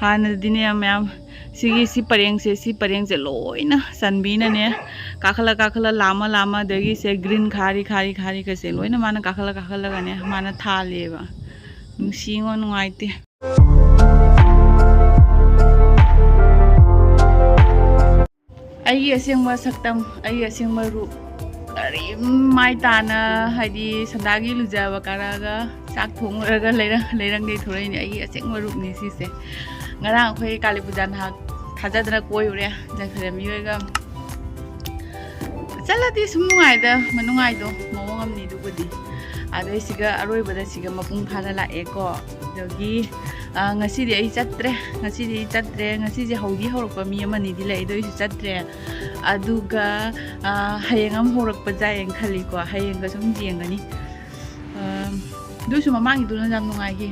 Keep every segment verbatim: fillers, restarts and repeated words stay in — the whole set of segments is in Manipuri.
ꯍꯥꯟꯅꯗꯤꯅꯦ ꯃꯌꯥꯝ, ꯁꯤꯒꯤ, ꯁꯤ ꯄꯔꯦꯡꯁꯦ, ꯁꯤ ꯄꯔꯦꯡꯁꯦ ꯂꯣꯏꯅ ꯆꯟꯕꯤꯅꯅꯦ, ꯀꯥꯈꯠꯂ ꯀꯥꯈꯠꯂ, ꯂꯥꯝꯃ ꯂꯥꯝꯃ, ꯑꯗꯒꯤ ꯁꯦ ꯒ꯭ꯔꯤꯟ ꯈꯥꯔꯤ ꯈꯥꯔꯤ ꯈꯥꯔꯤꯒꯁꯦ ꯂꯣꯏꯅ ꯃꯥꯅ ꯀꯥꯈꯠꯂ ꯀꯥꯈꯠꯂꯒꯅꯦ ꯃꯥꯅ ꯊꯥꯜꯂꯦꯕ꯫ ꯅꯨꯡꯁꯤꯉꯣ, ꯅꯨꯡꯉꯥꯏꯇꯦ꯫ ꯑꯩꯒꯤ ꯑꯁꯦꯡꯕ ꯁꯛꯇꯝ, ꯑꯩꯒꯤ ꯑꯁꯦꯡꯕ ꯔꯨꯞ, ꯀꯔꯤꯝ ꯃꯥꯏ ꯇꯥꯅ, ꯍꯥꯏꯗꯤ ꯁꯟꯗꯥꯒꯤ ꯂꯨꯖꯕ ꯀꯥꯔꯛꯑꯒ ꯆꯥꯛ ꯊꯣꯡꯉꯨꯔꯒ ꯂꯩꯔꯪ-, ꯂꯩꯔꯪꯗꯩ ꯊꯣꯔꯛꯏꯅꯦ꯫ ꯑꯩꯒꯤ ꯑꯁꯦꯡꯕ ꯔꯨꯞꯅꯤ ꯁꯤꯁꯦ꯫ ꯉꯔꯥꯡ ꯑꯩꯈꯣꯏ ꯀꯥꯂꯤ ꯄꯨꯖꯥ ꯅꯍꯥꯛ ꯊꯥꯖꯗꯅ ꯀꯣꯏꯔꯨꯔꯦ, ꯖꯪꯈꯔꯦꯝꯕꯤ ꯍꯣꯏꯒ꯫ ꯆꯠꯂꯗꯤ ꯁꯨꯝ ꯅꯨꯡꯉꯥꯏꯗ, ꯃꯅꯨꯡꯉꯥꯏꯗꯣ ꯃꯑꯣꯡ ꯑꯃꯅꯤ ꯑꯗꯨꯕꯨꯗꯤ꯫ ꯑꯗꯩ ꯁꯤꯒ ꯑꯔꯣꯏꯕꯗ ꯁꯤꯒ ꯃꯄꯨꯡ ꯐꯥꯅ ꯂꯥꯛꯑꯦꯀꯣ꯫ ꯑꯗꯒꯤ, ꯑ, ꯉꯁꯤꯗꯤ ꯑꯩ ꯆꯠꯇ꯭ꯔꯦ, ꯉꯁꯤꯗꯤ ꯑꯩ ꯆꯠꯇ꯭ꯔꯦ꯫ ꯉꯁꯤꯁꯦ ꯍꯧꯗꯤ ꯍꯧꯔꯛꯄ ꯃꯤ ꯑꯃꯅꯤꯗꯤ ꯂꯩ, ꯑꯗꯣ ꯑꯩꯁꯨ ꯆꯠꯇ꯭ꯔꯦ꯫ ꯑꯗꯨꯒ, ꯑ, ꯍꯌꯦꯡ ꯑꯃ ꯍꯧꯔꯛꯄ ꯌꯥꯏꯌꯦꯅ ꯈꯜꯂꯤꯀꯣ, ꯍꯌꯦꯡꯒ ꯁꯨꯝ ꯌꯦꯡꯒꯅꯤ꯫ ꯑ, ꯑꯗꯨꯁꯨ ꯃꯃꯥꯡꯒꯤꯗꯨꯅ ꯌꯥꯝ ꯅꯨꯡꯉꯥꯏꯈꯤ꯫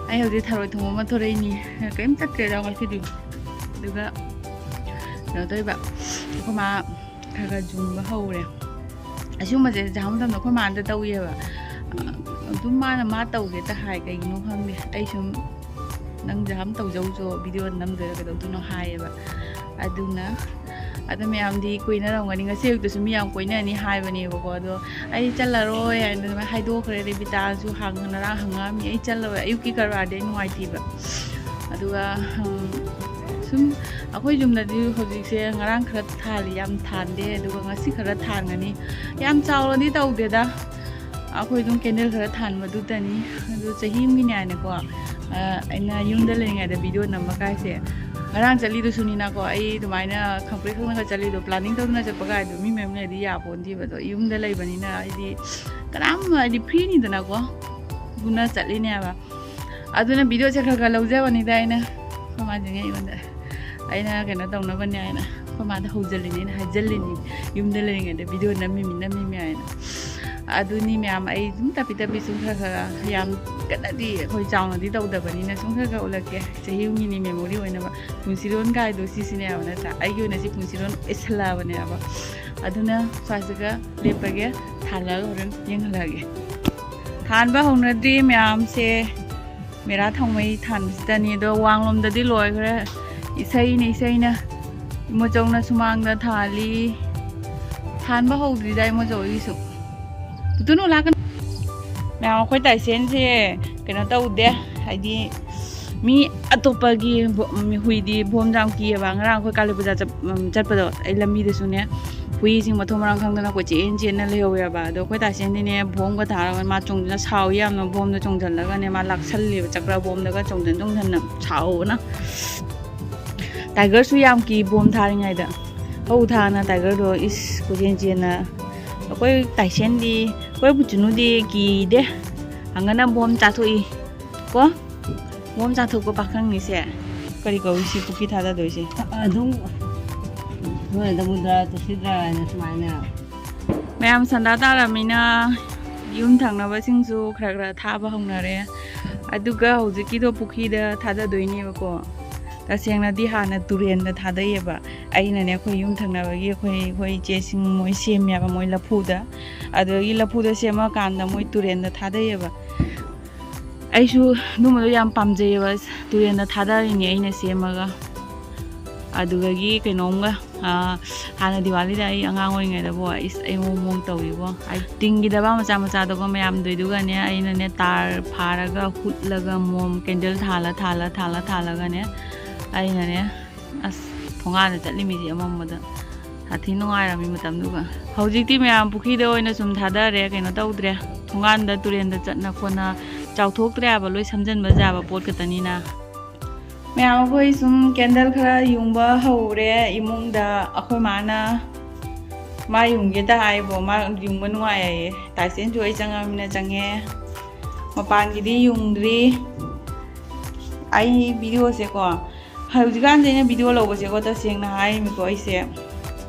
ꯑꯩ ꯍꯧꯖꯤꯛ ꯊꯔꯣꯏ ꯊꯣꯡꯕ ꯑꯃ ꯊꯣꯔꯛꯏꯅꯤ, ꯀꯔꯤꯝ ꯆꯠꯇ꯭ꯔꯦꯗ ꯉꯁꯤꯗꯤ꯫ ꯑꯗꯨꯒ ꯀꯩꯅꯣ ꯇꯧꯔꯤꯕ, ꯑꯩꯈꯣꯏ ꯃꯥ ꯈꯔ ꯈꯔ ꯌꯨꯡꯕ ꯍꯧꯔꯦ꯫ ꯑꯁꯤꯒꯨꯝꯕꯁꯦ ꯖꯍꯥ ꯃꯇꯝꯗ ꯑꯩꯈꯣꯏ ꯃꯥꯅ ꯇꯧꯏꯌꯦꯕ꯫ ꯑꯗꯨꯝ ꯃꯥꯅ ꯃꯥ ꯇꯧꯒꯦꯇ ꯍꯥꯏ, ꯀꯩꯒꯤꯅꯣ ꯈꯪꯗꯦ꯫ ꯑꯩ ꯁꯨꯝ, "ꯅꯪ ꯖꯍꯥ ꯇꯧꯖꯧꯁꯣ, ꯚꯤꯗꯤꯑꯣ ꯅꯝꯗꯣꯏꯔꯥ ꯀꯩꯗꯧꯗꯣꯏꯅꯣ?" ꯍꯥꯏꯌꯦꯕ꯫ ꯑꯗꯨꯅ, ꯑꯗꯣ ꯃꯌꯥꯝꯗꯤ ꯀꯣꯏꯅꯔꯝꯒꯅꯤ꯫ ꯉꯁꯤ ꯑꯌꯨꯛꯇꯁꯨ ꯃꯤ ꯌꯥꯝ ꯀꯣꯏꯅꯅꯤ ꯍꯥꯏꯕꯅꯦꯕꯀꯣ, ꯑꯗꯣ ꯑꯩ ꯆꯠꯂꯔꯣꯏ ꯍꯥꯏꯅ ꯑꯗꯨꯃꯥꯏꯅ ꯍꯥꯏꯗꯣꯛꯈ꯭ꯔꯦ꯫ ꯔꯦꯕꯤꯇꯥꯁꯨ ꯍꯥꯡ-, ꯉꯔꯥꯡ ꯍꯪꯉꯛꯑꯝꯃꯤ, "ꯑꯩ ꯆꯠꯂꯔꯣꯏ, ꯑꯌꯨꯛꯀꯤ ꯀꯔꯕꯥꯔꯗꯤ ꯑꯩ ꯅꯨꯡꯉꯥꯏꯇꯦꯕ"꯫ ꯑꯗꯨꯒ, ꯎꯝ, ꯁꯨꯝ ꯑꯩꯈꯣꯏ ꯌꯨꯝꯗꯗꯤ ꯍꯧꯖꯤꯛꯁꯦ ꯉꯔꯥꯡ ꯈꯔ ꯊꯥꯜꯂꯤ, ꯌꯥꯝ ꯊꯥꯟꯗꯦ, ꯑꯗꯨꯒ ꯉꯁꯤ ꯈꯔ ꯊꯥꯟꯒꯅꯤ꯫ ꯌꯥꯝ ꯆꯥꯎꯅꯗꯤ ꯇꯧꯗꯦꯗ, ꯑꯩꯈꯣꯏ ꯑꯗꯨꯝ ꯀꯦꯟꯗꯜ ꯈꯔ ꯊꯥꯟꯕꯗꯨꯇꯅꯤ꯫ ꯑꯗꯨ ꯆꯍꯤ ꯑꯃꯒꯤꯅꯦ ꯍꯥꯏꯅꯀꯣ, ꯑ, ꯑꯩꯅ ꯌꯨꯝꯗ ꯂꯩꯔꯤꯉꯩꯗ ꯚꯤꯗꯤꯑꯣ ꯅꯝꯕ ꯀꯥꯏꯁꯦ, ꯉꯔꯥꯡ ꯆꯠꯂꯤꯗꯨꯁꯨꯅꯤꯅꯀꯣ, ꯑꯩ ꯑꯗꯨꯃꯥꯏꯅ ꯈꯪꯄ꯭ꯔꯦꯛ ꯈꯪꯅꯒ ꯆꯠꯂꯤꯗꯣ, planning ꯇꯧꯗꯅ ꯆꯠꯄ ꯀꯥꯏꯗꯣ ꯃꯤ ꯃꯌꯨꯝ ꯂꯩꯔꯗꯤ ꯌꯥꯄꯣꯟꯗꯦꯕ꯫ ꯑꯗꯣ ꯌꯨꯝꯗ ꯂꯩꯕꯅꯤꯅ ꯍꯥꯏꯗꯤ ꯀꯅꯥꯝ, ꯍꯥꯏꯗꯤ ꯐ꯭ꯔꯤꯅꯤꯗꯅꯀꯣ, ꯑꯗꯨꯅ ꯆꯠꯂꯤꯅꯦꯕ꯫ ꯑꯗꯨꯅ ꯚꯤꯗꯤꯑꯣꯁꯦ ꯈꯔ ꯈꯔ ꯂꯧꯖꯕꯅꯤꯗ ꯑꯩꯅ꯫ ꯑꯩꯈꯣꯏ ꯃꯥꯁꯤꯅ ꯑꯩꯉꯣꯟꯗ, ꯑꯩꯅ ꯀꯩꯅꯣ ꯇꯧꯅꯕꯅꯦ ꯍꯥꯏꯅ ꯑꯩꯈꯣꯏ ꯃꯥꯗ ꯍꯧꯖꯜꯂꯤꯅꯦ, ꯑꯩꯅ ꯍꯥꯏꯖꯜꯂꯤꯅꯤ, "ꯌꯨꯝꯗ ꯂꯩꯔꯤꯉꯩꯗ ꯚꯤꯗꯤꯑꯣ ꯅꯝꯃꯤꯃꯤ, ꯅꯝꯃꯤꯃꯤ" ꯍꯥꯏꯅ꯫ ꯑꯗꯨꯅꯤ ꯃꯌꯥꯝ, ꯑꯩ ꯑꯗꯨꯝ ꯇꯞꯄꯤ ꯇꯞꯄꯤ ꯁꯨꯝ ꯈꯔ ꯈꯔ, ꯌꯥꯝ ꯀꯟꯅꯗꯤ ꯑꯩꯈꯣꯏ ꯆꯥꯎꯅꯗꯤ ꯇꯧꯗꯕꯅꯤꯅ ꯁꯨꯝ ꯈꯔ ꯈꯔ ꯎꯠꯂꯛꯀꯦ꯫ ꯆꯍꯤ ꯑꯃꯒꯤꯅꯤ memory ꯑꯣꯏꯅꯕ꯫ ꯄꯨꯟꯁꯤꯔꯣꯟ ꯀꯥꯏꯗꯣ ꯁꯤꯁꯤꯅꯦꯕ ꯅꯠꯇ꯭ꯔꯥ? ꯑꯩꯒꯤ ꯑꯣꯏꯅ ꯁꯤ ꯄꯨꯟꯁꯤꯔꯣꯟ ꯑꯣꯏꯁꯜꯂꯛꯑꯕꯅꯦꯕ꯫ ꯑꯗꯨꯅ ꯁ꯭ꯋꯥꯏꯁꯤꯒ ꯂꯦꯞꯄꯒꯦ, ꯊꯥꯜꯂꯒ ꯍꯣꯔꯦꯟ ꯌꯦꯡꯍꯜꯂꯛꯑꯒꯦ꯫ ꯊꯥꯟꯕ ꯍꯧꯅꯗ꯭ꯔꯤ ꯃꯌꯥꯝꯁꯦ꯫ ꯃꯦꯔꯥ ꯊꯥꯎꯃꯩ ꯊꯥꯟꯕꯁꯤꯗꯅꯤ꯫ ꯑꯗꯣ ꯋꯥꯡꯂꯣꯝꯗꯗꯤ ꯂꯣꯏꯈ꯭ꯔꯦ꯫ ꯏꯁꯩꯅ, ꯏꯁꯩꯅ꯫ ꯏꯃꯣꯆꯧꯅ ꯁꯨꯃꯥꯡꯗ ꯊꯥꯜꯂꯤ꯫ ꯊꯥꯟꯕ ꯍꯧꯗ꯭ꯔꯤꯗ ꯏꯃꯣꯆꯧ ꯑꯩꯒꯤꯁꯨ꯫ ꯄꯨꯇꯨꯅꯨ ꯂꯥꯛꯀꯅꯨ꯫ ꯃꯌꯥꯝ, ꯑꯩꯈꯣꯏ ꯇꯥꯏꯁꯦꯟꯁꯦ ꯀꯩꯅꯣ ꯇꯧꯗꯦ, ꯍꯥꯏꯗꯤ ꯃꯤ ꯑꯇꯣꯞꯄꯒꯤ ꯕꯣ-, ꯃꯤ ꯍꯨꯏꯗꯤ ꯕꯣꯝꯁꯦ ꯌꯥꯝ ꯀꯤꯌꯦꯕ꯫ ꯉꯔꯥꯡ ꯑꯩꯈꯣꯏ ꯀꯥꯂꯤ ꯄꯨꯖꯥ ꯆꯠ-, ꯎꯝ, ꯆꯠꯄꯗꯣ ꯑꯩ ꯂꯝꯕꯤꯗꯁꯨꯅꯦ ꯍꯨꯏꯁꯤꯡ ꯃꯊꯣꯡ ꯃꯔꯥꯡ ꯈꯪꯗꯅ ꯀꯣꯏꯆꯦꯟ ꯆꯦꯟꯅ ꯂꯩꯍꯧꯋꯦꯕ꯫ ꯑꯗꯣ ꯑꯩꯈꯣꯏ ꯇꯥꯏꯁꯦꯟꯗꯤꯅꯦ ꯕꯣꯝꯒ ꯊꯥꯔꯒ ꯃꯥ ꯆꯣꯡꯗꯅ ꯁꯥꯎꯏ ꯌꯥꯝꯅ, ꯕꯣꯝꯗ ꯆꯣꯡꯁꯤꯜꯂꯒꯅꯦ ꯃꯥ ꯂꯥꯛꯁꯜꯂꯦꯕ, ꯆꯀ꯭ꯔ ꯕꯣꯝꯗꯒ ꯆꯣꯡꯁꯤꯟ ꯆꯣꯡꯁꯤꯟꯅ ꯁꯥꯎꯕꯅ꯫ ꯇꯥꯏꯒꯔꯁꯨ ꯌꯥꯝ ꯀꯤ ꯕꯣꯝ ꯊꯥꯔꯤꯉꯩꯗ꯫ ꯍꯧ ꯊꯥꯅ ꯇꯥꯏꯒꯔꯗꯣ ꯏꯁ ꯀꯣꯏꯆꯦꯟ ꯆꯦꯟꯅ꯫ ꯑꯩꯈꯣꯏ ꯇꯥꯏꯁꯦꯟꯗꯤ, ꯑꯩꯈꯣꯏ ꯄꯨꯆꯨꯅꯨꯗꯤ ꯀꯤꯗꯦ꯫ ꯍꯪꯒꯅ ꯕꯣꯝ ꯆꯥꯊꯣꯛꯏ ꯀꯣ꯫ ꯕꯣꯝ ꯆꯥꯊꯣꯛꯄ ꯄꯥꯈꯪꯅꯤꯁꯦ꯫ ꯀꯔꯤ ꯀꯧꯏ ꯁꯤ ꯄꯨꯈ꯭ꯔꯤ ꯊꯥꯗꯗꯣꯏꯁꯦ? ꯑꯗꯨꯝ ꯅꯣꯏ ꯁꯃꯨꯗ꯭ꯔ ꯆꯠꯁꯤꯗ꯭ꯔꯥ ꯍꯥꯏꯅ ꯁꯨꯃꯥꯏꯅ꯫ ꯃꯌꯥꯝ ꯁꯟꯗꯥ ꯇꯥꯔꯝꯃꯤꯅ ꯌꯨꯝ ꯊꯪꯅꯕꯁꯤꯡꯁꯨ ꯈꯔ ꯈꯔ ꯊꯥꯕ ꯍꯧꯅꯔꯦ꯫ ꯑꯗꯨꯒ ꯍꯧꯖꯤꯛꯀꯤꯗꯣ ꯄꯨꯈ꯭ꯔꯤꯗ ꯊꯥꯗꯗꯣꯏꯅꯦꯕꯀꯣ꯫ ꯇꯁꯦꯡꯅꯗꯤ ꯍꯥꯟꯅ ꯇꯨꯔꯦꯟꯗ ꯊꯥꯗꯩꯌꯦꯕ꯫ ꯑꯩꯅꯅꯦ ꯑꯩꯈꯣꯏ ꯌꯨꯝ ꯊꯪꯅꯕꯒꯤ ꯑꯩꯈꯣꯏ, ꯑꯩꯈꯣꯏ ꯏꯆꯦꯁꯤꯡ ꯃꯣꯏ ꯁꯦꯝꯃꯦꯕ ꯃꯣꯏ ꯂꯐꯨꯗ꯫ ꯑꯗꯨꯗꯒꯤ ꯂꯐꯨꯗ ꯁꯦꯝꯃꯀꯥꯟꯗ ꯃꯣꯏ ꯇꯨꯔꯦꯟꯗ ꯊꯥꯗꯩꯌꯦꯕ꯫ ꯑꯩꯁꯨ ꯑꯗꯨꯝꯕꯗꯣ ꯌꯥꯝ ꯄꯥꯝꯖꯩꯌꯦꯕ꯫ ꯇꯨꯔꯦꯟꯗ ꯊꯥꯗꯔꯤꯅꯦ ꯑꯩꯅ ꯁꯦꯝꯃꯒ꯫ ꯑꯗꯨꯗꯒꯤ ꯀꯩꯅꯣꯝꯒ, ꯑꯥ, ꯍꯥꯟꯅ ꯗꯤꯋꯥꯂꯤꯗ ꯑꯩ ꯑꯉꯥꯡ ꯑꯣꯏꯔꯤꯉꯩꯗꯕꯣ, ꯏꯁ, ꯑꯩ ꯃꯑꯣꯡ ꯃꯑꯣꯡ ꯇꯧꯋꯤꯕꯣ꯫ ꯍꯥꯏꯗꯤ ꯇꯤꯟꯒꯤ ꯗꯕꯥ ꯃꯆꯥ ꯃꯆꯥꯗꯨꯒ ꯃꯌꯥꯝꯗꯣꯏꯗꯨꯒꯅꯦ, ꯑꯩꯅꯅꯦ ꯇꯥꯔ ꯐꯥꯔꯒ ꯍꯨꯠꯂꯒ ꯃꯣꯝ ꯀꯦꯟꯗꯜ ꯊꯥꯜꯂ, ꯊꯥꯜꯂ, ꯊꯥꯜꯂ, ꯊꯥꯜꯂꯒꯅꯦ, ꯑꯩꯅꯅꯦ, ꯑꯁ, ꯊꯣꯡꯒꯥꯟꯗ ꯆꯠꯂꯤꯃꯤꯁꯦ ꯑꯃꯝꯕꯗ꯫ ꯁꯥꯊꯤ ꯅꯨꯡꯉꯥꯏꯔꯝꯃꯤ ꯃꯇꯝꯗꯨꯒ꯫ ꯍꯧꯖꯤꯛꯇꯤ ꯃꯌꯥꯝ ꯄꯨꯈ꯭ꯔꯤꯗ ꯑꯣꯏꯅ ꯁꯨꯝ ꯊꯥꯗꯔꯦ, ꯀꯩꯅꯣ ꯇꯧꯗ꯭ꯔꯦ꯫ ꯊꯣꯡꯒꯥꯟꯗ ꯇꯨꯔꯦꯟꯗ ꯆꯠꯅ ꯈꯣꯠꯅ ꯆꯥꯎꯊꯣꯛꯇ꯭ꯔꯦ ꯍꯥꯏꯕ, ꯂꯣꯏ ꯁꯝꯖꯟꯕ ꯌꯥꯕ ꯄꯣꯠ ꯈꯛꯇꯅꯤꯅ꯫ ꯃꯌꯥꯝ ꯑꯩꯈꯣꯏ ꯁꯨꯝ ꯀꯦꯟꯗꯜ ꯈꯔ ꯌꯨꯡꯕ ꯍꯧꯔꯦ ꯏꯃꯨꯡꯗ꯫ ꯑꯩꯈꯣꯏ ꯃꯥꯅ ꯃꯥ ꯌꯨꯡꯒꯦ ꯇ ꯍꯥꯏꯕꯣ, ꯃꯥ ꯌꯨꯡꯕ ꯅꯨꯡꯉꯥꯏ ꯍꯥꯏꯌꯦ꯫ ꯇꯥꯏꯁꯦꯟꯁꯨ ꯑꯩ ꯆꯪꯉꯃꯤꯅ ꯆꯪꯉꯦ꯫ ꯃꯄꯥꯟꯒꯤꯗꯤ ꯌꯨꯡꯗ꯭ꯔꯤ꯫ ꯑꯩ ꯚꯤꯗꯤꯑꯣꯁꯦꯀꯣ, ꯍꯧꯖꯤꯛꯀꯥꯟꯁꯦ ꯑꯩꯅ ꯚꯤꯗꯤꯑꯣ ꯂꯧꯕꯁꯦꯀꯣ, ꯇꯁꯦꯡꯅ ꯍꯥꯏꯔꯤꯅꯤꯀꯣ, ꯑꯩꯁꯦ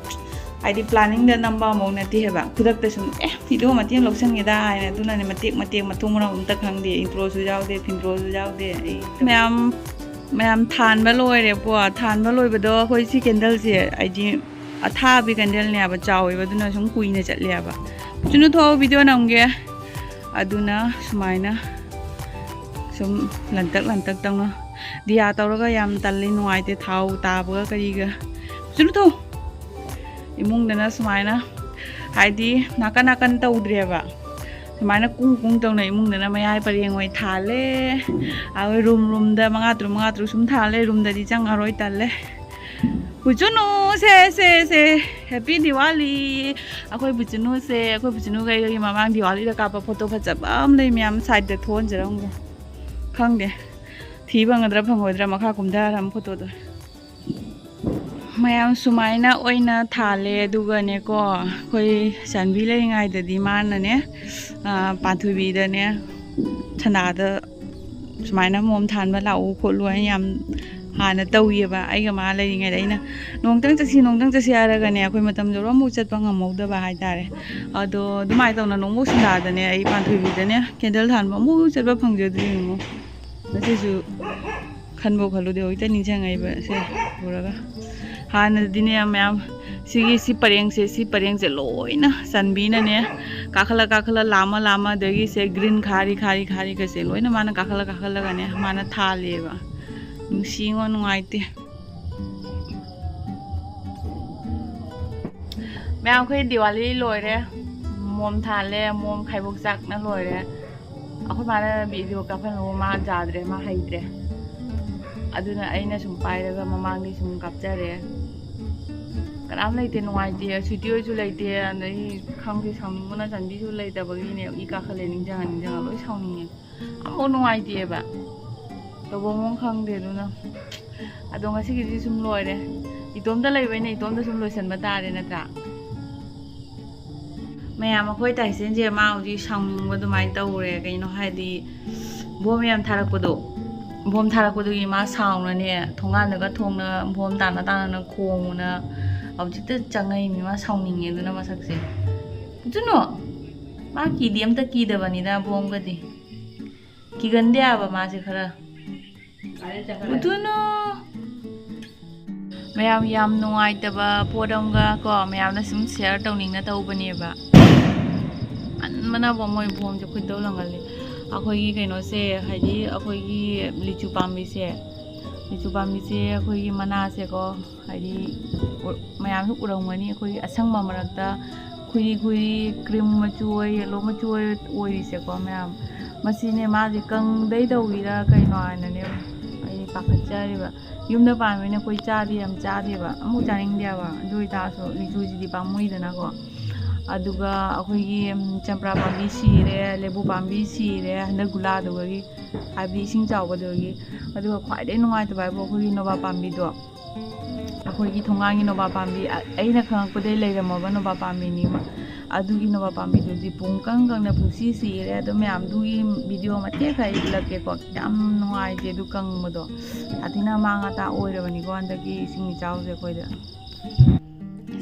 ꯍꯥꯏꯗꯤ ꯄ꯭ꯂꯥꯅꯤꯡꯗ ꯅꯝꯕ ꯑꯃꯐꯥꯎ ꯅꯠꯇꯦ ꯍꯥꯏꯕ꯫ ꯈꯨꯗꯛꯇ ꯁꯨꯝ, "ꯑꯦ, ꯚꯤꯗꯤꯑꯣ ꯃꯇꯦꯛ ꯑꯃ ꯂꯧꯁꯟꯒꯦꯗ" ꯍꯥꯏꯅ, ꯑꯗꯨꯅꯅꯦ ꯃꯇꯦꯛ ꯃꯇꯦꯛ, ꯃꯊꯣꯡ ꯃꯔꯝ ꯑꯝꯇ ꯈꯪꯗꯦ, ꯏꯟꯇ꯭ꯔꯣꯁꯨ ꯌꯥꯎꯗꯦ, ꯐꯤꯟꯇ꯭ꯔꯣꯁꯨ ꯌꯥꯎꯗꯦ꯫ ꯑꯩ ꯃꯌꯥꯝ, ꯃꯌꯥꯝ ꯊꯥꯟꯕ ꯂꯣꯏꯔꯦꯀꯣ꯫ ꯊꯥꯟꯕ ꯂꯣꯏꯕꯗꯣ ꯑꯩꯈꯣꯏ ꯁꯤ ꯀꯦꯟꯗꯜꯁꯦ ꯍꯥꯏꯗꯤ ꯑꯊꯥꯕꯤ ꯀꯦꯟꯗꯜꯅꯦ ꯍꯥꯏꯕ, ꯆꯥꯎꯋꯦꯕ, ꯑꯗꯨꯅ ꯁꯨꯝ ꯀꯨꯏꯅ ꯆꯠꯂꯦ ꯍꯥꯏꯕ꯫ ꯆꯨꯅꯨ ꯊꯣꯛꯑꯣ, ꯚꯤꯗꯤꯑꯣ ꯅꯝꯒꯦ꯫ ꯑꯗꯨꯅ ꯁꯨꯃꯥꯏꯅ ꯁꯨꯝ ꯂꯟꯇꯛ ꯂꯟꯇꯛ ꯇꯧꯅ꯫ ꯗꯤꯌꯥ ꯇꯧꯔꯒ ꯌꯥꯝ ꯇꯜꯂꯤ, ꯅꯨꯡꯉꯥꯏꯇꯦ, ꯊꯥꯎ ꯇꯥꯕꯒ ꯀꯔꯤꯒ꯫ ꯆꯨꯅꯨ ꯊꯨ! ꯏꯃꯨꯡꯗꯅ ꯁꯨꯃꯥꯏꯅ, ꯍꯥꯏꯗꯤ, ꯅꯥꯀꯟ ꯅꯥꯀꯟ ꯇꯧꯗ꯭ꯔꯦꯕ, ꯁꯨꯃꯥꯏꯅ ꯀꯨꯡ ꯀꯨꯡ ꯇꯧꯅ ꯏꯃꯨꯡꯗꯅ ꯃꯌꯥꯏ ꯄꯔꯦꯡ ꯑꯣꯏ ꯊꯥꯜꯂꯦ꯫ ꯑꯩꯈꯣꯏ ꯔꯨꯝ ꯔꯨꯝꯗ ꯃꯉꯥ ꯇꯔꯨꯛ, ꯃꯉꯥ ꯇꯔꯨꯛ ꯁꯨꯝ ꯊꯥꯜꯂꯦ꯫ ꯔꯨꯝꯗꯗꯤ ꯆꯪꯉꯔꯣꯏ, ꯇꯜꯂꯦ꯫ ꯕꯨꯆꯨꯅꯨ, ꯁꯦ, ꯁꯦ, ꯁꯦ, ꯍꯦꯄꯤ ꯗꯤꯋꯥꯂꯤ꯫ ꯑꯩꯈꯣꯏ ꯕꯨꯆꯨꯅꯨꯁꯦ, ꯑꯩꯈꯣꯏ ꯕꯨꯆꯨꯅꯨꯒ ꯑꯩꯒꯒꯤ ꯃꯃꯥꯡ ꯗꯤꯋꯥꯂꯤꯗ ꯀꯥꯞꯄ ꯐꯣꯇꯣ ꯐꯖꯕ ꯑꯃ ꯂꯩ ꯃꯌꯥꯝ, ꯁꯥꯏꯗꯇ ꯊꯣꯛꯍꯟꯖꯔꯝꯒꯦ꯫ ꯈꯪꯗꯦ, ꯊꯤ ꯐꯪꯒꯗ꯭ꯔꯥ ꯐꯪꯉꯣꯏꯗ꯭ꯔꯥ, ꯃꯈꯥ ꯀꯨꯝꯊꯔꯝ ꯐꯣꯇꯣꯗꯣ꯫ ꯃꯌꯥꯝ ꯁꯨꯃꯥꯏꯅ ꯑꯣꯏꯅ ꯊꯥꯜꯂꯦ꯫ ꯑꯗꯨꯒꯅꯦꯀꯣ, ꯑꯩꯈꯣꯏ ꯆꯥꯟꯕꯤ ꯂꯩꯔꯤꯉꯩꯗꯗꯤ ꯃꯥꯅꯅꯦ, ꯑ, ꯄꯥꯟꯊꯣꯏꯕꯤꯗꯅꯦ, ꯁꯅꯥꯗ ꯁꯨꯃꯥꯏꯅ ꯃꯣꯝ ꯊꯥꯟꯕ ꯂꯥꯛꯎ ꯈꯣꯠꯂꯨ ꯍꯥꯏꯅ ꯌꯥꯝ ꯍꯥꯟꯅ ꯇꯧꯏꯌꯦꯕ꯫ ꯑꯩꯒ ꯃꯥ ꯂꯩꯔꯤꯉꯩꯗ ꯑꯩꯅ, "ꯅꯣꯡꯇꯪ ꯆꯠꯁꯤ, ꯅꯣꯡꯇꯪ ꯆꯠꯁꯤ" ꯍꯥꯏꯔꯒꯅꯦ, ꯑꯩꯈꯣꯏ ꯃꯇꯝꯗꯣ ꯑꯃꯨꯛ ꯆꯠꯄ ꯉꯝꯍꯧꯗꯕ ꯍꯥꯏꯇꯥꯔꯦ꯫ ꯑꯗꯣ ꯑꯗꯨꯃꯥꯏꯅ ꯇꯧꯅ ꯅꯣꯡꯃꯨꯛ ꯁꯤꯡꯗꯥꯗꯅꯦ, ꯑꯩ ꯄꯥꯟꯊꯣꯏꯕꯤꯗꯅꯦ ꯀꯦꯟꯗꯜ ꯊꯥꯟꯕ ꯑꯃꯨꯛ ꯆꯠꯄ ꯐꯪꯖꯗ꯭ꯔꯤꯉꯣ꯫ ꯉꯁꯤꯁꯨ ꯈꯟꯕꯨ ꯈꯜꯂꯨꯗꯦ, ꯍꯧꯖꯤꯛꯇ ꯅꯤꯡꯁꯤꯡꯉꯛꯏꯕ ꯁꯦ ꯎꯔꯒ꯫ ꯍꯥꯟꯅꯗꯤꯅꯦ ꯃꯌꯥꯝ, ꯁꯤꯒꯤ, ꯁꯤ ꯄꯔꯦꯡꯁꯦ, ꯁꯤ ꯄꯔꯦꯡꯁꯦ ꯂꯣꯏꯅ ꯆꯟꯕꯤꯅꯅꯦ, ꯀꯥꯈꯠꯂ ꯀꯥꯈꯠꯂ, ꯂꯥꯝꯃ ꯂꯥꯝꯃ, ꯑꯗꯒꯤ ꯁꯦ ꯒ꯭ꯔꯤꯟ ꯈꯥꯔꯤ ꯈꯥꯔꯤ ꯈꯥꯔꯤꯒꯁꯦ ꯂꯣꯏꯅ ꯃꯥꯅ ꯀꯥꯈꯠꯂ ꯀꯥꯈꯠꯂꯒꯅꯦ ꯃꯥꯅ ꯊꯥꯜꯂꯦꯕ꯫ ꯅꯨꯡꯁꯤꯉꯣ, ꯅꯨꯡꯉꯥꯏꯇꯦ꯫ ꯃꯌꯥꯝ, ꯑꯩꯈꯣꯏ ꯗꯤꯋꯥꯂꯤ ꯂꯣꯏꯔꯦ, ꯃꯣꯝ ꯊꯥꯜꯂꯦ, ꯃꯣꯝ ꯈꯥꯏꯕꯣꯛ ꯆꯥꯛꯅ ꯂꯣꯏꯔꯦ꯫ ꯑꯩꯈꯣꯏ ꯃꯥꯅ ꯚꯤꯗꯤꯑꯣ ꯀꯥꯞꯍꯟꯕꯕꯨ ꯃꯥ ꯌꯥꯗ꯭ꯔꯦ, ꯃꯥ ꯍꯩꯇ꯭ꯔꯦ꯫ ꯑꯗꯨꯅ ꯑꯩꯅ ꯁꯨꯝ ꯄꯥꯏꯔꯒ ꯃꯃꯥꯡꯗꯩ ꯁꯨꯝ ꯀꯥꯞꯆꯔꯦ꯫ ꯀꯅꯥꯝ ꯂꯩꯇꯦ, ꯅꯨꯡꯉꯥꯏꯇꯦ꯫ ꯁ꯭ꯋꯤꯇꯤ ꯍꯣꯏꯁꯨ ꯂꯩꯇꯦ꯫ ꯑꯗꯩ ꯈꯪꯗꯦ, ꯁꯥꯎꯅꯤꯡꯕꯅ ꯆꯟꯕꯤꯁꯨ ꯂꯩꯇꯕꯒꯤꯅꯦ, ꯏ ꯀꯥꯈꯠꯂꯦ, ꯅꯤꯡꯁꯤꯡꯉ ꯅꯤꯡꯁꯤꯡꯉ ꯂꯣꯏ ꯁꯥꯎꯅꯤꯡꯉꯦ꯫ ꯑꯃꯐꯥꯎ ꯅꯨꯡꯉꯥꯏꯇꯦꯕ, ꯇꯧꯐꯝ ꯑꯃ ꯈꯪꯗꯦ꯫ ꯑꯗꯨꯅ ꯑꯗꯣ ꯉꯁꯤꯒꯤꯗꯤ ꯁꯨꯝ ꯂꯣꯏꯔꯦ꯫ ꯏꯇꯣꯝꯇ ꯂꯩꯕꯅꯤꯅ ꯏꯇꯣꯝꯇ ꯁꯨꯝ ꯂꯣꯏꯁꯤꯟꯕ ꯇꯥꯔꯦ, ꯅꯠꯇ꯭ꯔꯥ? ꯃꯌꯥꯝ, ꯑꯩꯈꯣꯏ ꯇꯥꯏꯁꯦꯟꯁꯦ ꯃꯥ ꯍꯧꯖꯤꯛ ꯁꯥꯎꯅꯤꯡꯕ ꯑꯗꯨꯃꯥꯏꯅ ꯇꯧꯔꯦ꯫ ꯀꯩꯅꯣ ꯍꯥꯏꯗꯤ, ꯕꯣꯝ ꯌꯥꯝ ꯊꯥꯔꯛꯄꯗꯣ, ꯕꯣꯝ ꯊꯥꯔꯛꯄꯗꯨꯒꯤ ꯃꯥ ꯁꯥꯎꯅꯅꯦ, ꯊꯣꯡꯒꯥꯟꯗꯒ ꯊꯣꯡꯅ ꯕꯣꯝ ꯇꯥꯅ ꯇꯥꯅꯅ ꯈꯣꯡꯉꯨꯅ ꯍꯧꯖꯤꯛꯇ ꯆꯪꯉꯛꯏꯅꯤ꯫ ꯃꯥ ꯁꯥꯎꯅꯤꯡꯉꯦ ꯑꯗꯨꯅ ꯃꯁꯛꯁꯦ꯫ ꯑꯗꯨꯅꯣ, ꯃꯥ ꯀꯤꯗꯤ ꯑꯝꯇ ꯀꯤꯗꯕꯅꯤꯗ ꯕꯣꯝꯒꯗꯤ꯫ ꯀꯤꯒꯟꯗꯦ ꯍꯥꯏꯕ ꯃꯥꯁꯦ ꯈꯔ꯫ ꯑꯗꯨꯅ ꯃꯌꯥꯝ, ꯌꯥꯝ ꯅꯨꯡꯉꯥꯏꯇꯕ ꯄꯣꯠ ꯑꯃꯒ ꯀꯣ, ꯃꯌꯥꯝꯅ ꯁꯨꯝ ꯁꯤꯌꯔ ꯇꯧꯅꯤꯡꯅ ꯇꯧꯕꯅꯦꯕ꯫ ꯑꯟꯕꯅꯕꯨ ꯃꯣꯏ ꯕꯣꯝꯁꯦ ꯈꯣꯏꯗꯧ ꯂꯪꯒꯜꯂꯤ꯫ ꯑꯩꯈꯣꯏꯒꯤ ꯀꯩꯅꯣꯁꯦ, ꯍꯥꯏꯗꯤ ꯑꯩꯈꯣꯏꯒꯤ ꯂꯤꯆꯨ ꯄꯥꯝꯕꯤꯁꯦ, ꯂꯤꯆꯨ ꯄꯥꯝꯕꯤꯁꯦ ꯑꯩꯈꯣꯏꯒꯤ ꯃꯅꯥꯁꯦꯀꯣ, ꯍꯥꯏꯗꯤ ꯎ-, ꯃꯌꯥꯝꯁꯨ ꯎꯔꯝꯒꯅꯤ, ꯑꯩꯈꯣꯏꯒꯤ ꯑꯁꯪꯕ ꯃꯔꯛꯇ ꯈꯨꯏꯔꯤ ꯈꯨꯏꯔꯤ ꯀ꯭ꯔꯤꯝ ꯃꯆꯨ ꯑꯣꯏ, ꯌꯦꯂꯣ ꯃꯆꯨ ꯑꯣꯏ, ꯑꯣꯏꯔꯤꯁꯦꯀꯣ ꯃꯌꯥꯝ꯫ ꯃꯁꯤꯅꯦ ꯃꯥꯁꯦ ꯀꯪꯗꯩ ꯇꯧꯔꯤꯔꯥ ꯀꯩꯅꯣ ꯍꯥꯏꯅꯅꯦ ꯑꯩ ꯄꯥꯈꯠꯆꯔꯤꯕ꯫ ꯌꯨꯝꯗ ꯄꯥꯟꯕꯅꯤꯅ ꯑꯩꯈꯣꯏ ꯆꯥꯗꯤ ꯌꯥꯝ ꯆꯥꯗꯦꯕ, ꯑꯃꯨꯛ ꯆꯥꯅꯤꯡꯗꯦꯕ꯫ ꯑꯗꯨ ꯑꯣꯏꯇꯥꯔꯁꯨ ꯂꯤꯆꯨꯁꯤꯗꯤ ꯄꯥꯝꯃꯨꯏꯗꯅꯀꯣ꯫ ꯑꯗꯨꯒ ꯑꯩꯈꯣꯏꯒꯤ, ꯎꯝ, ꯆꯝꯄ꯭ꯔꯥ ꯄꯥꯝꯕꯤ ꯁꯤꯔꯦ, ꯂꯦꯕꯨ ꯄꯥꯝꯕꯤ ꯁꯤꯔꯦ, ꯍꯟꯗꯛ ꯒꯨꯂꯥꯗꯨꯒꯤ, ꯍꯥꯏꯕꯗꯤ ꯏꯁꯤꯡ ꯆꯥꯎꯕꯗꯨꯒꯤ꯫ ꯑꯗꯨꯒ ꯈ꯭ꯋꯥꯏꯗꯩ ꯅꯨꯡꯉꯥꯏꯇꯕ ꯍꯥꯏꯕꯨ ꯑꯩꯈꯣꯏꯒꯤ ꯅꯣꯕꯥꯞ ꯄꯥꯝꯕꯤꯗꯣ, ꯑꯩꯈꯣꯏꯒꯤ ꯊꯣꯡꯒꯥꯡꯒꯤ ꯅꯣꯕꯥꯞ ꯄꯥꯝꯕꯤ, ꯑ-, ꯑꯩꯅ ꯈꯪꯉꯛꯄꯗꯩ ꯂꯩꯔꯝꯃꯕ ꯅꯣꯕꯥꯞ ꯄꯥꯝꯕꯤꯅꯤ꯫ ꯑꯗꯨꯒꯤ ꯅꯣꯕꯥꯞ ꯄꯥꯝꯕꯤꯗꯨꯗꯤ ꯄꯨꯡ ꯀꯪ ꯀꯪꯅ ꯄꯨꯡꯁꯤ ꯁꯤꯔꯦ꯫ ꯑꯗꯨ ꯃꯌꯥꯝꯗꯨꯒꯤ ꯚꯤꯗꯤꯑꯣ ꯃꯇꯦꯛ ꯈꯔ ꯑꯩ ꯎꯠꯂꯛꯀꯦꯀꯣ꯫ ꯌꯥꯝ ꯅꯨꯡꯉꯥꯏꯇꯦ ꯑꯗꯨ ꯀꯪꯕꯗꯣ, ꯁꯥꯊꯤꯅ ꯑꯃꯥꯡ ꯑꯇꯥ ꯑꯣꯏꯔꯕꯅꯤꯀꯣ ꯍꯟꯗꯛꯀꯤ ꯏꯁꯤꯡ ꯏꯆꯥꯎꯁꯦ ꯑꯩꯈꯣꯏꯗ꯫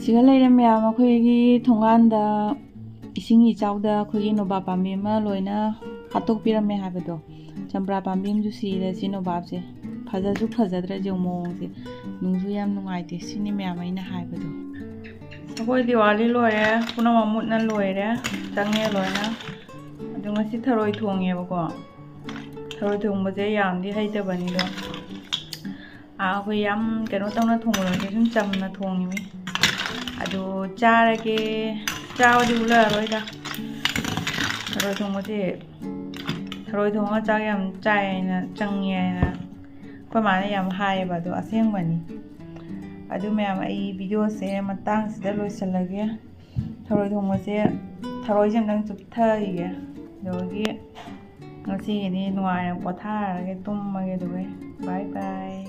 ꯁꯤꯒ ꯂꯩꯔꯦ ꯃꯌꯥꯝ, ꯑꯩꯈꯣꯏꯒꯤ ꯊꯣꯡꯒꯥꯟꯗ ꯏꯁꯤꯡ ꯏꯆꯥꯎꯗ ꯑꯩꯈꯣꯏꯒꯤ ꯅꯣꯕꯥꯞ ꯄꯥꯝꯕꯤ ꯑꯃ ꯂꯣꯏꯅ ꯍꯥꯠꯇꯣꯛꯄꯤꯔꯝꯃꯦ ꯍꯥꯏꯕꯗꯣ꯫ ꯆꯝꯄ꯭ꯔꯥ ꯄꯥꯝꯕꯤ ꯑꯃꯁꯨ ꯁꯤꯔꯦ꯫ ꯁꯤ ꯅꯣꯕꯥꯞꯁꯦ ꯐꯖꯁꯨ ꯐꯖꯗ꯭ꯔꯦ, ꯌꯦꯡꯉꯨ ꯃꯑꯣꯡꯁꯦ꯫ ꯅꯨꯡꯁꯨ ꯌꯥꯝ ꯅꯨꯡꯉꯥꯏꯇꯦ꯫ ꯁꯤꯅꯤ ꯃꯌꯥꯝ ꯑꯩꯅ ꯍꯥꯏꯕꯗꯣ꯫ ꯑꯩꯈꯣꯏ ꯗꯤꯋꯥꯂꯤ ꯂꯣꯏꯔꯦ, ꯄꯨꯝꯅꯃꯛ ꯃꯨꯠꯅ ꯂꯣꯏꯔꯦ, ꯆꯪꯉꯦ ꯂꯣꯏꯅ꯫ ꯑꯗꯣ ꯉꯁꯤ ꯊꯔꯣꯏ ꯊꯣꯡꯉꯦꯕꯀꯣ꯫ ꯊꯔꯣꯏ ꯊꯣꯡꯕꯁꯦ ꯌꯥꯝꯗꯤ ꯍꯩꯇꯕꯅꯤꯗꯣ꯫ ꯑꯥ, ꯑꯩꯈꯣꯏ ꯌꯥꯝ ꯀꯩꯅꯣ ꯇꯧꯅ ꯊꯣꯡꯕꯗꯣ ꯅꯠꯇꯦ, ꯁꯨꯝ ꯆꯝꯅ ꯊꯣꯡꯉꯤꯃꯤ꯫ ꯑꯗꯣ ꯆꯥꯔꯒꯦ꯫ ꯆꯥꯕꯗꯤ ꯎꯠꯂꯛꯑꯔꯣꯏꯗ꯫ ꯊꯔꯣꯏ ꯊꯣꯡꯕꯁꯦ, ꯊꯔꯣꯏ ꯊꯣꯡꯉꯒ ꯆꯥꯛ ꯌꯥꯝ ꯆꯥꯏ ꯍꯥꯏꯅ, ꯆꯪꯉꯦ ꯍꯥꯏꯅ ꯑꯩꯈꯣꯏ ꯃꯥꯅ ꯌꯥꯝ ꯍꯥꯏꯌꯦꯕ, ꯑꯗꯣ ꯑꯁꯦꯡꯕꯅꯤ꯫ ꯑꯗꯨ ꯃꯌꯥꯝ, ꯑꯩ ꯚꯤꯗꯤꯑꯣꯁꯦ ꯃꯇꯥꯡꯁꯤꯗ ꯂꯣꯏꯁꯤꯜꯂꯒꯦ꯫ ꯊꯔꯣꯏ ꯊꯣꯡꯕꯁꯦ, ꯊꯔꯣꯏꯁꯦ ꯑꯝꯇꯪ ꯆꯨꯞꯊꯈꯤꯒꯦ꯫ ꯑꯗꯨꯗꯒꯤ ꯉꯁꯤꯒꯤꯗꯤ ꯅꯨꯡꯉꯥꯏꯅ ꯄꯣꯊꯥꯔꯒꯦ, ꯇꯨꯝꯃꯒꯦ꯫ ꯑꯗꯨꯒ bye bye꯫